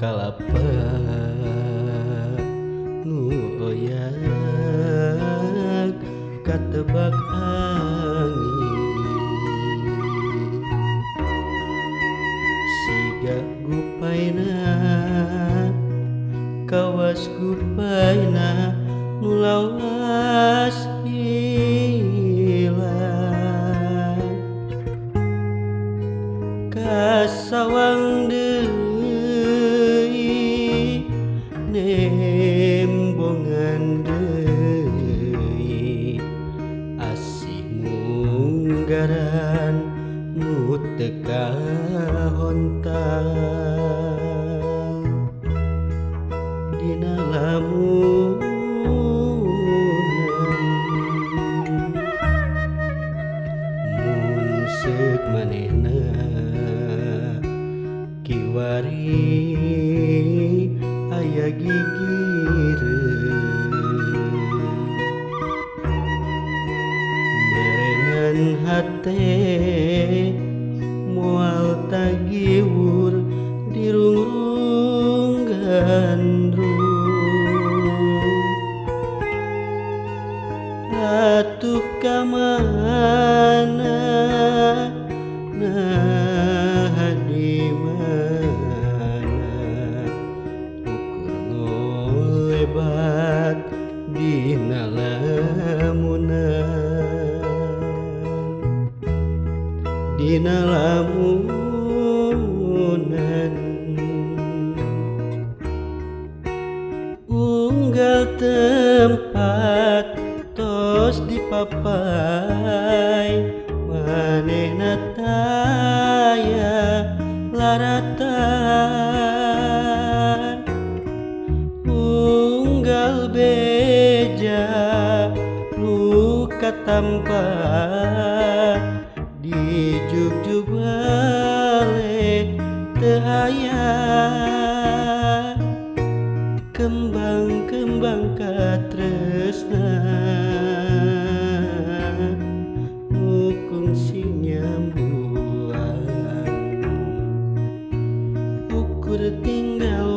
Kalapa nu oyak katebak angin, siga gupaina kawas gupaina nu lawas hilang. Kasawang deui nembongan deui, asih munggaran nu teu kahontal dina lamunan. Mun seuk manehna kiwari aya gigireun, meureunan hate moal tagiwur dirungrung gandrung. Atuh ka mana, nah di mana ukur ngolebat dina lamunan, dina lamunan. Unggal tempat tos dipapai manehna taya laratan, unggal beja luka tampa dijugjug balik teu aya. Kembang-kembang katresna nu kungsi nyambuan, ukur tinggal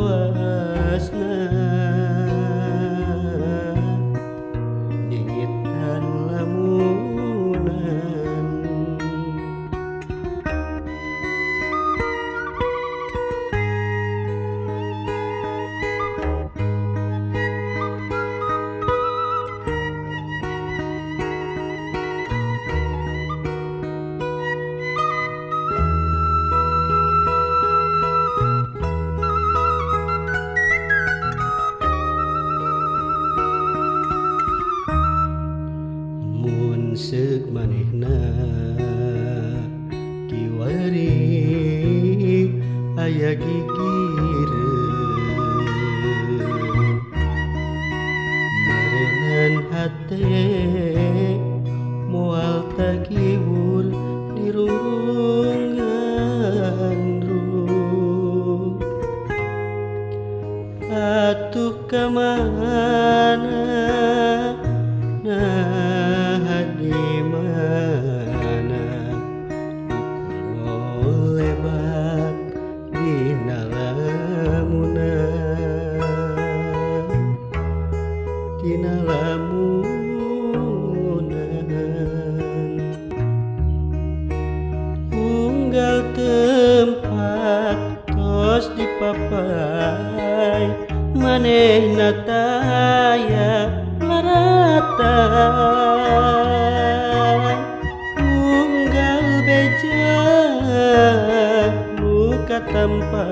wasna nyengitan lamunan. Mun seuk manehna kiwari aya gigireun, meureunan hate moal tagiwur dirungrung gandrung. Atuh ka mana, nah di mana ukur ngolebat dina lamunan, dina lamunan. Unggal tempat tos dipapai manehna taya laratan, unggal beja luka tampa